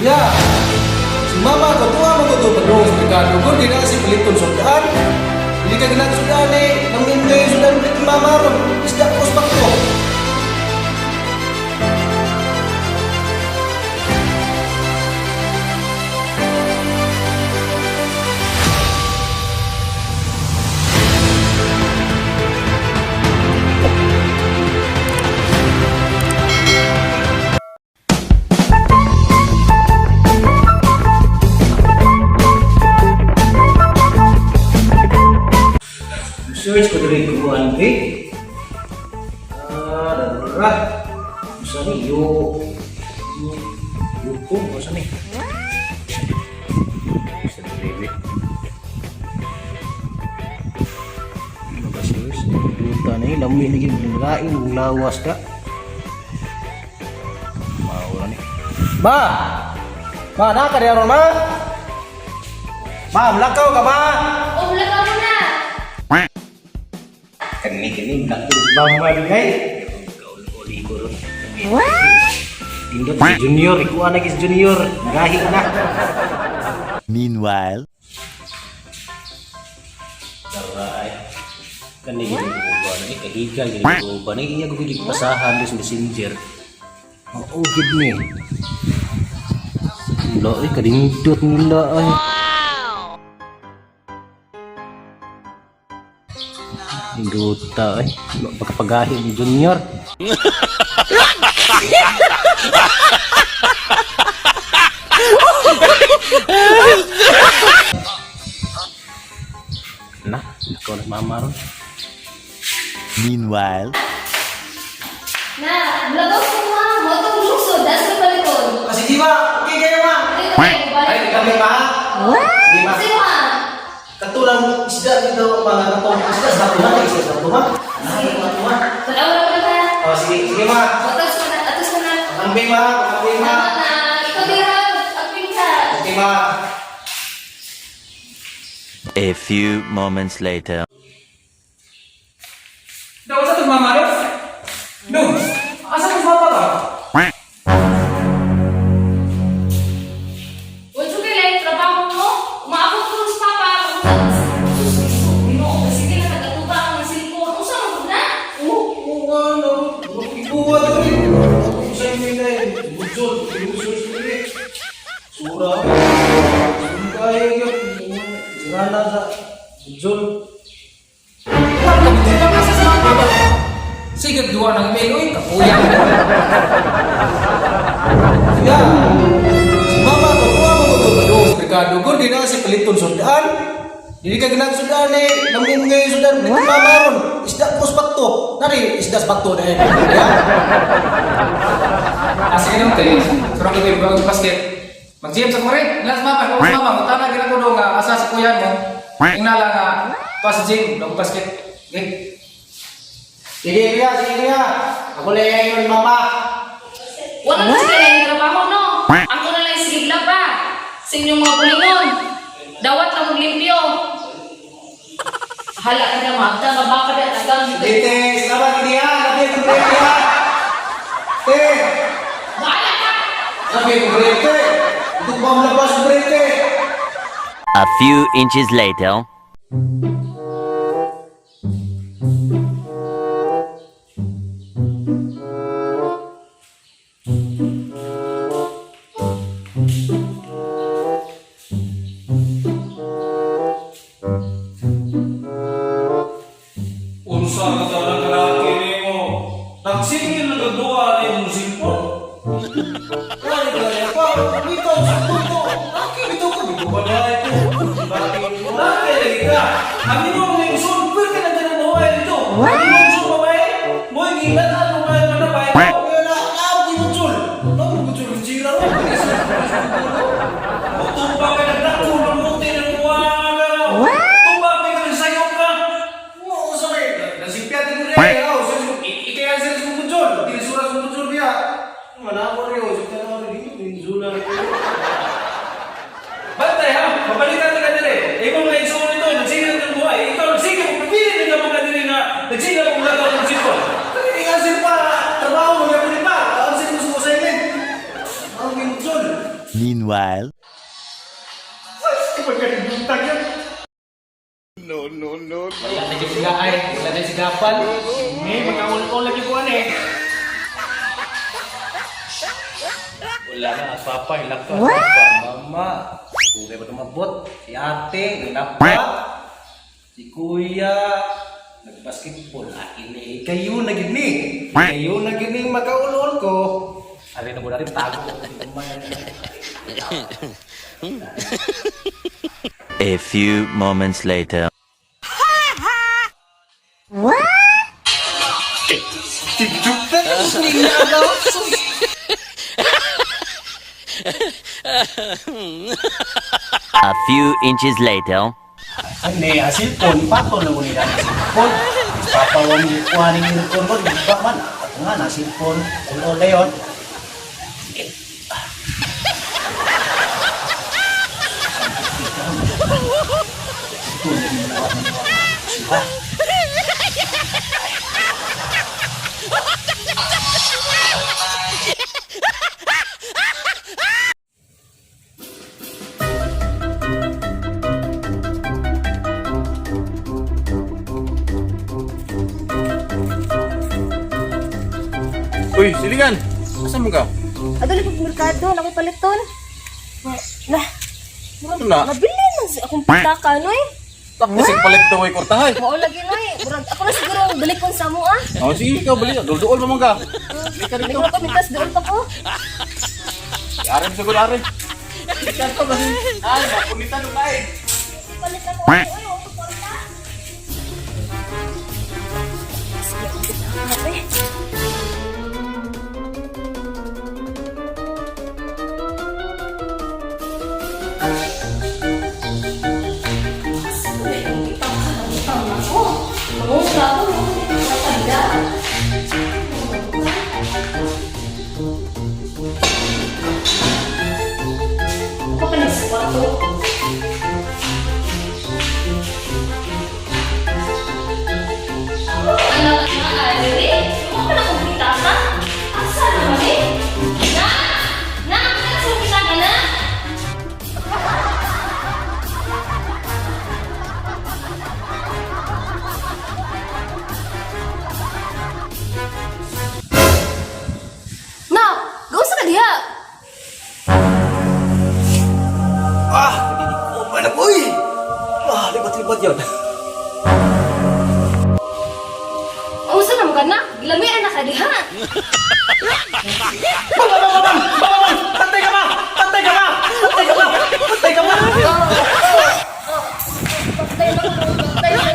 Ya. Si mama ko tuwa mo ko to padung sa merkado ko di na si paliton sudaan. Dili ka ginag sudaan eh. Nang kayo sudaan paliton mama ron. Isda ko sa bakto. Search ko diri kuan eh. Ah, darah. Usa ni yo yo yo ko usa ni. Usa diri. Ano ba search? Duta ni lami ni gid lain lawas ka. Mao ni. Ma! Ma, na ka ron ma? Ma, melakaw ka ma? Oh, lakaw mo na. Kani kani lakaw sa mama ni ay. Kauli ko ron. Pindot si Junior, ikuha na si Junior. Gahi na. Meanwhile. Dara ay. Kani gid ko na kahiga gid ko ba na iya ko gid pasahan sa messenger. Oo gid ni. Lo ay kadindot nila ay. Induta ay. Pagkapagahi ni Junior. Na, ikaw na mama ron. Meanwhile. Na, lakaw ko ma. Mo tong lungsod, das ka palikod. Ah, sige ma, okay kayo ma. Dito kayo, Ay, balik. kami ma. Sige ma. Sige ma. Katulang isda dito, mga katong isda sa tuma, isda sa tuma. Sige. Sa tuma. Tanaw na ka na. Oh, sige, sige ma. Atos ka na, atos ka na. Kambing ma, kambing ma. Tama na. Ikaw din ha, agping ka. Okay ma. A few moments later. Daw, asa itong mama, Ref? No! Asa itong mama ka? Unso kay lain trabaho mo? Umaabot ko sa papa. Sus, Ginoo, sige lang nagatuba ang cellphone. Usa man gud na? Oo, ano. Ikuha to rin. Ako sa inyo na eh. Budsol, budsol sa Sura. Kaya yun. Sira na sa budsol. Wala ka asa sa mama ba? Sige, duwa ng email, uy, kapuyang. Ya. Si mama ko tuwa mo ko to padung sa merkado ko di na si paliton sudaan. Dili ka ginag sudaan eh. Nang ngayon sudaan paliton mama ron. Isda ko sa bakto. Nari isda sa bakto na eh. Ya. Ah, sige naman kayo. Surang ko yung bagong basket. Mag-GM sa kumare. Ilan sa mama, kung sa mama, kung tama gina ko doon nga, asa sa kuyan mo. Tingnan lang nga, pa sa gym, bagong basket. Okay? Sige kuya, sige kuya. Ako lang yun mama. Wala na sige lain trabaho no. Ako na lang sige pa. Sa inyong mga bulingon. Dawat lang mong limpyo. Hala ka na maagda ka baka na tagang dito. Sige te, salamat hindi ha. Labi ko brete ha. Te, Bahala ka! labi ko brete. Ito pa ang labas brete. A few inches later. Unsa ka taon kalaki nimo? Nagsige na nagduwa ni mong cellphone. Wala ni kaya pa. Bitaw sa puto. Aki bitaw ko bitaw ba na ito. Bakit mo? Laki lagi ka. Ang imo mga uson, pwede na dyan ang buhay dito. Ang imo uson babae, mo gilan ang mga manapay ko. Kaya na, ako yung tsul. Ako yung tsul, sira ro. Tumba ka na dako ng muti ng buwan. Tumba ka na sayo ka. Oo, sorry. Nasipyat ko rin. Oh, sorry. Ikaya sila sa kutsol. Tinisura sa kutsol niya. Wala ko rin. Oh, sa tanaw rin. Tinisura rin. Bantay ha, mabalikan ka dire. Imo mga uson nito, nagsige na ng buhay. Ikaw nagsige mo, pipili na ka mga dire na nagsige mo mga ng cellphone. Ay, ang pa. Trabaho mo, gano'n pa. Ang sila mo sa assignment. Ang yung kutsol. Meanwhile. Wala na dyan sila ay. Wala na si Gapal. Eh, magkaul-ul lagi ko eh. Wala na, as papa, hilak to, as papa, mama. Tugay ba tumabot? Si ate, nilapa. Si kuya, nagbasketball. Akin eh, kayo na gini. Kayo na gini makaulol ko. Ari na ko na rin, tago ko. A few moments later. A few inches later. Ane, ang cellphone, ipatol na mo nila ang cellphone. Papa, wang kuha ng unicorn ko, di ba man? Ako nga, na cellphone, ulol na yun. Uy, siligan! Asa mo ka? Adto na merkado, na ko'y paliton. Lah, Ano na? nabili man sa akong pitaka noy. Tapos yung palit to ay kortahay. Mao lagi noy. Murag ako na siguro ang balikon sa mo ah. Oh, sige, ikaw bali. Dulduol mo man ka. Balik ka Hindi dito. ko na mitas doon pa ko. Ari mo siguro, ari. Ikaw to kasi. Ay, mapunita nung ay. Palit ako. Ay, ako kwarta. Sige, ang pitaka, eh. Mangunga ako, matanda. Ako pa sa kwarto. Anak na, Adri. Ano pa na kong pitaka? Asa naman eh? Na! Na! Asa sa pitaka na? Na! Gausa ka diha! Ah, hindi ko alam, uy! Ah, libat-libat yun. Usa na mo ka na! Gilamian na ka diha! Patay ka ba? Patay ka ba? Patay ka ba? Patay ka ba? Patay na ko, patay na ko.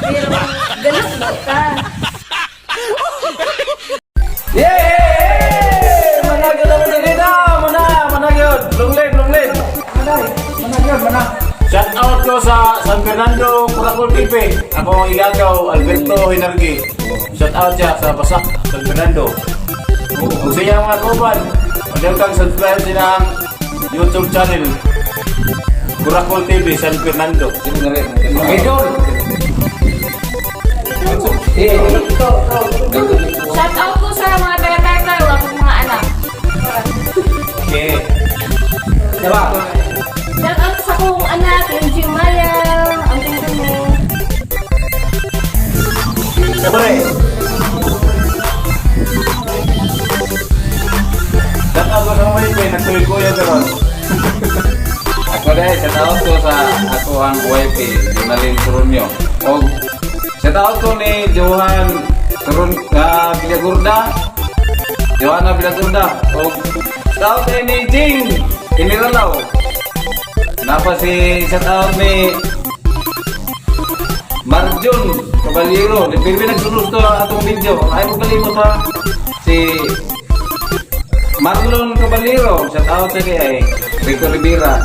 Pero, ganun ba ka? Yeah! Managyo na rin dito! Mana! Managyo! Long live! Long live! Managyo! Mana! Shout out ko sa San Fernando, Curacol TV. Ako ang Ilagaw, Alberto Hinargi. Shout out siya sa Basak, San Fernando. Kung sa iyang mga kauban, pwede kang subscribe din ang YouTube channel. Curacol TV, San Fernando. Idol! Shout out ko sa mga taga-taga, wala akong mga anak. Okay. Diba? Shout out sa akong anak, yung Jimaya, ang tingin mo. Siyempre. Shout out ko sa mga wife, nagtuloy-kuya karon. Ako dahil, shout out ko sa ako ang wife, eh, Jonalyn Turunyo. Og shout out ko ni Johan Turun Villagurda. Johanna Villagurda. Og shout out din ni Jing Iniralaw. Napa si shout out ni Marjun Caballero. Di pirmi nagsunod to ang atong video. Ay mo kalimot ha. Si Marlon Caballero, shout out sa kay ay Rico Rivera.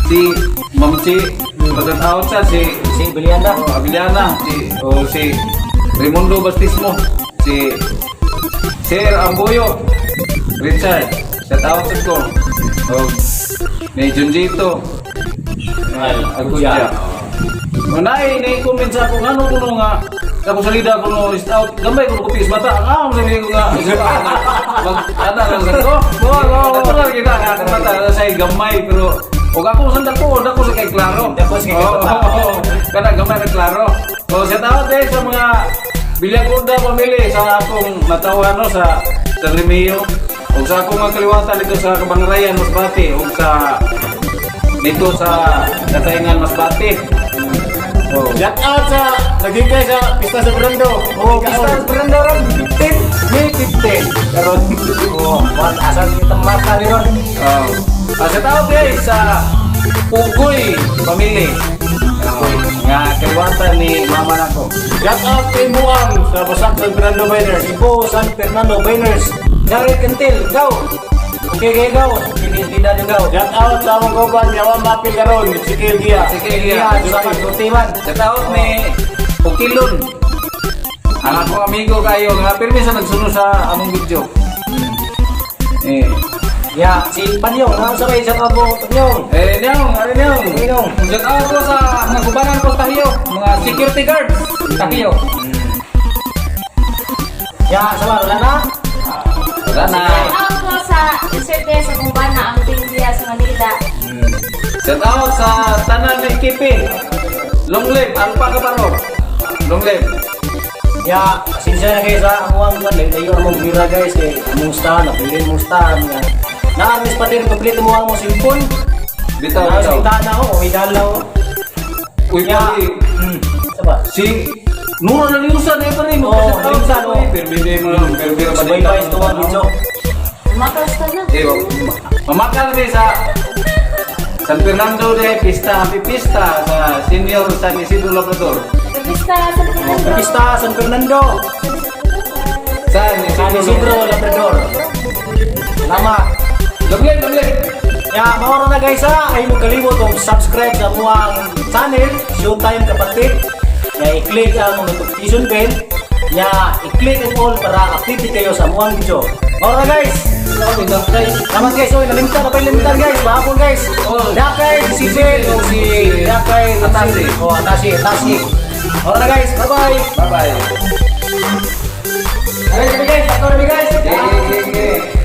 Si Ma'am Chi, shout out sa si Si Biliana. oh, Abiliana, si o si Raimundo Bastismo, si Sir Amboyo, Richard, shout out sa ko. O ni Junjito, Aguja. O naay, naay comment sa ako ngano kuno nga ako sa lida kuno is out gamay kuno kupis mata ang sa ko nga is out mag ana lang sa ko. Mo mo mo kita nga mata. gamay pero og ako sa dako, dako sa kay klaro. Dako sa kay Oo, bata. oo, kana gamay ra klaro. So shout out eh sa mga Villagorda family sa akong natawhan no sa San Remio ug sa akong mga kaliwatan dito sa Kabangrayan, Masbate ug sa dito sa Katayngan, Masbate. Oh. Shout out sa nagigay sa Pista sa Fernando. Oh, Pista sa Fernando ron, 15. May 15 karon. Oh, what asan kitang mata ni ron. Oh. Shout out guys sa Pugoy family. Oh, nga kaliwatan ni mama nako. Shout out kay Muang sa Basak San Fernando Miners. Cebu, San Fernando, Bainers. Jared Kentil, go! Okay, okay, go! Pinitida nyo, go! Shout out sa among kauban nga wa mapil karon, Sikil Gia. Sige, iya. Iya, sa pagtutiman. Shout out ni Pukilon. Ang akong amigo kayo nga pirmi sa nagsunod sa among video. Eh, Ya, si Panyong, ha? Sa may isang abo, Panyong. eh niyong, ari niyong. Niyong. Shout out ko sa mga kubanan ko sa Tahiyo, mga security guards Tahiyo. Ya, sama, wala na? Wala na. Shout out ko sa inserte sa Kumbana, ang team diya sa Manila. Shout out sa tanan ni Kipi. Long live Alpha Kaparo. Long live. Ya, pasensya na kayo sa amuang kan. Layo among bira guys, kay among star, napili mong star. Ya. Naamis pa din, kompleto mo ang mong cellphone. Bitaw, Naas bitaw. kita na ako, may dalaw. Uy, Ya. pare, Saba? si Nura na liusan eh pare. Oo, naliusan, oo. Pirmi din mo, pirmi ra Subaybay sa tuwang video. Makas ka na. Eh, mamakal din sa San Fernando de Pista, Happy Pista sa Senior San Isidro Labrador. Pista sa Fernando. Pista San Fernando. San San Isidro Isidro Labrador. Salamat. Long live, long live. Ya, maoro na guys ha. Ay mo kalimot og subscribe sa muang channel, Showtime Kapatid. Ya, i-click ang notification bell. Ya, i-click ang all para updated kayo sa muang video. Maoro na guys. Salamat guys. Oy, nalimtan na pa yung limtan guys. Bahapon guys. Oh. Dakay, si Jen, o si Dakay, Atasi. Oh, Atasi, Atasi. Maoro na guys. Bye-bye. Bye-bye. Aray, guys. Ato guys. Yeah.